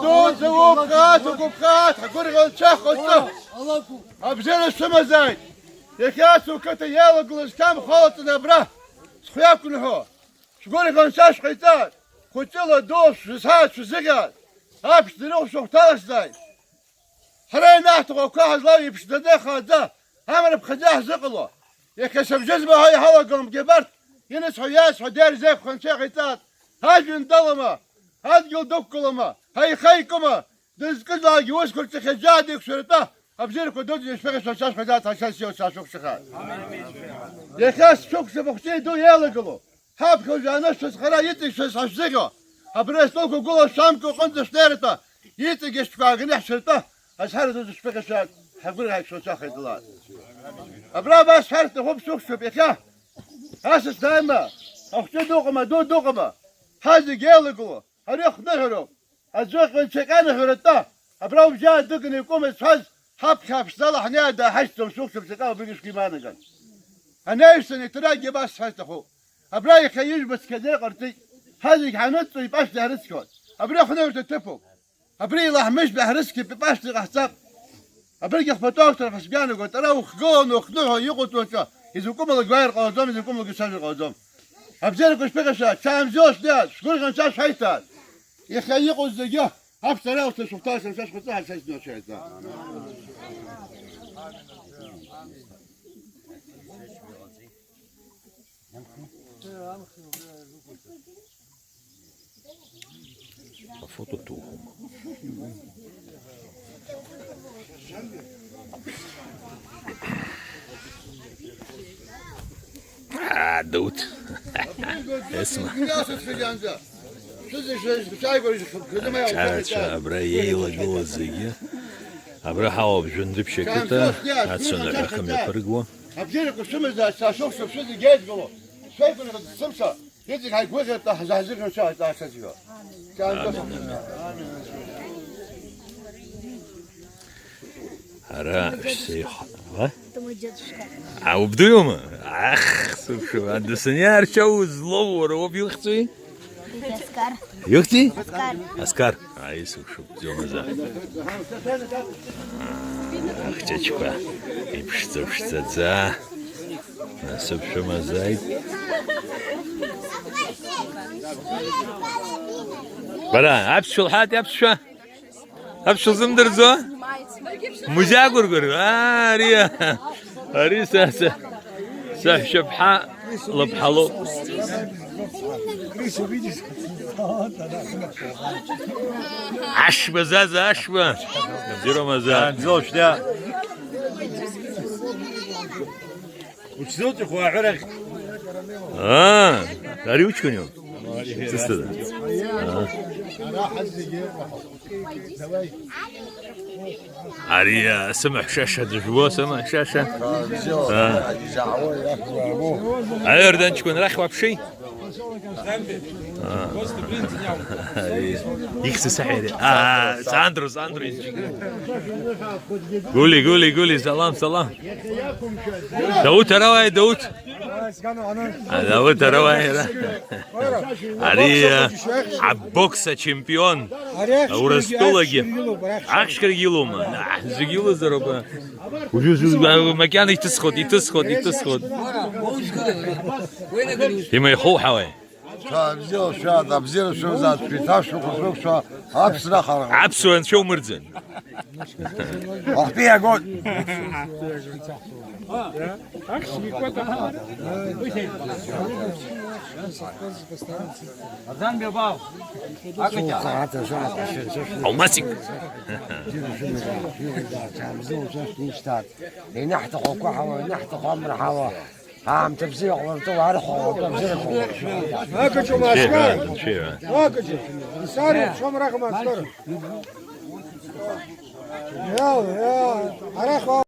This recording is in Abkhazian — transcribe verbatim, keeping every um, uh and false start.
Уӡа уқәхааит, угәаԥхааит, ҳгәырӷьа-нцәа хәыҷы! Абзиара шәымазааит! Иахьа ацу қыҭа иалагылаз қьамхалаҵаны абра схы иақәныҳәо, шәгәырӷьа-нцәа шәҟаиҵааит! Хәыҷыла дула шәысааит, шәызыӷьааит! Аԥшӡара шәыхәҭаласзааит! Ҳара ианаҳҭаху ақәа ҳазлоу иԥшӡаӡа, ихааӡа, амра ԥхаӡа иаҳзыҟало, иахьа шьыбжьызба ҳәа иҳалагалам, абарҭ ирыцҳау, иаасҳәо, диарзеиӷьхо анцәа иҟаиҵааит. Ажәҩан далама, адгьыл дықәгылама, ҳаиха икыма, дызкызаалак иусқәа рҿы хьаџьаа деиқәшәаратәа, абзиарақәа дуӡӡа ишәыхьшәашәа шәхаӡа ҭашьа сиоуцәа шәықәшәахааит. Иахьа сшәықәшәап ахәҷы ду иалагыло, ҳаԥхьа уажәы анышәҭыц хара иҵегь шәызҳашәзыӷьо, абри астолқәа гәыла шәамкәа аҟынӡа шәнеиртәа, иҵегь ишәқәааганы иаҳшәыртәа, азҳара ду зышәԥыхьашәааит, ҳагәырӷьаҳәа шәуацәахеит ала. Абра абас ҳәарҭ сҭахуп, сықәшәоуп иахьа. Асас дааима, ахәҷы дыҟама, аду дыҟама, ҳазегь еилагылоу, ари ахныҳәароуп. Аӡәы ҟьанчаҟьа аныҳәаратәа, абра убжьы аадыганы икәыма зҳәаз, ҳаԥхьа аԥшӡала ҳнеиаанӡа ҳашьҭоуп, сухьӡуп, сакала убригьы шәгәы имаанаган. Анаҩсан иҭара агьабас сҳәарҭахуп. Абра иахьа ижәба цқьаӡа иҟарҵеит, ҳазегь ҳаныҵҵо ипашәҭа иҳарыцқьоит. Абри ахәныҳәырҭа ҭыԥуп. Абри илаҳмыжьтәи ҳрыцқьап, ипашәҭа иҟаҳҵап. Абригьы хԥатәоу акәзар ҳәа сгәаанагоит, ара ухгыланы ухныҳәо иҟоуҵо аҿы, изакәымалагь уааир ҟалаӡом, изакәымалагь уцәажәар ҟалаӡом. Абзиарақәа шәԥыхьашәааит, шәаанбзиоу шәнеиааит, шәгәырӷьа-нцәа шәҳаиҭааит. Иахьа иҟоу зегьы аԥсара алҵшәа шәыхәҭалашьа анцәа шәхаҵа ҳарцәажәҵәҟьа шәаиҭааит. Афото ҭухума? Аа, Дауҭ. Есма. Ацәацәа абра еилагылоу зегьы. Абра ҳауп Жәындыԥшь ақыҭа, ацәанаҳәа хымҩаԥыргуа. Абзиарақәа шәымазааит, сашәыхәшоуп шәызегь еидгыло. Шәеигәырӷьаӡ сымца, иҵегь ҳаигәыӷьыртә ҳзаҳзыӷьон шәаҳәа ҵаашазҩо. Амин, амин. Ара шәсеиҳ-, ва? А, убдуиума? Ах, сыԥшума, анда саниаарча узлоу уара уоуп ихьӡуи? Аскар. Ихьӡи? Аскар. Аскар. Аи, сыԥшуп, бзиоумазар. Ахҷыҷқәа иԥшӡа-ԥшӡаӡа насыԥ шәымазааит. Бара, аԥсшәа лҳәаати, аԥсшәа? Аԥсшәа лзымдырӡо? Музеи агәыргәыр? Аа, ари, ари са, са, саҳәшьаԥҳа лыԥҳа лоуп. Ашба, Заза, ашба! Бзиоумазар. Анзор, шьҭа. Уҽзылҵәахуа аҳәарахь. Аа, ари уҷкәыниу? Сысҭада? Аа. Ари, а, сымаҳә шаша дыжәбо, сымаҳә шаша. Аа. Аиордан ҷкәын, арахь уаԥши. Ихьӡ саҳәеит. Аа, Сандро, Сандро. Гули, гули, гули, салам, салам. Дауҭ, ара уааи, Дауҭ. Дауҭ, ара уааи, ара. Ари, а, абокс ачемпион. Урыстәылагьы. Ахьшьқәагьы илоума? Зегь илоузароуп. Уажәы, уажәы, макьана иҭысхуеит, иҭысхуеит, иҭысхуеит. Имеихоуҳауеи? Шәа бзиала шәаат, абзиара шәымазааит, шәеиҭашәхәа шәықәшәа, аԥсра ахархәа. Аԥсуа анцәа умырӡын. Ахәтәы иагоит. Алмасик. Инаҳҭаху ақәа ҳауа, инаҳҭаху амра ҳауа. Аамҭа бзиа ҟаларҵо, арахә ҟаларҵо, абзиарақәа ҟаларҵо. Акаҿу мацәгәара? Акаҿу. Исари, шәом раха мацәгәара. Иал, иал, арахә.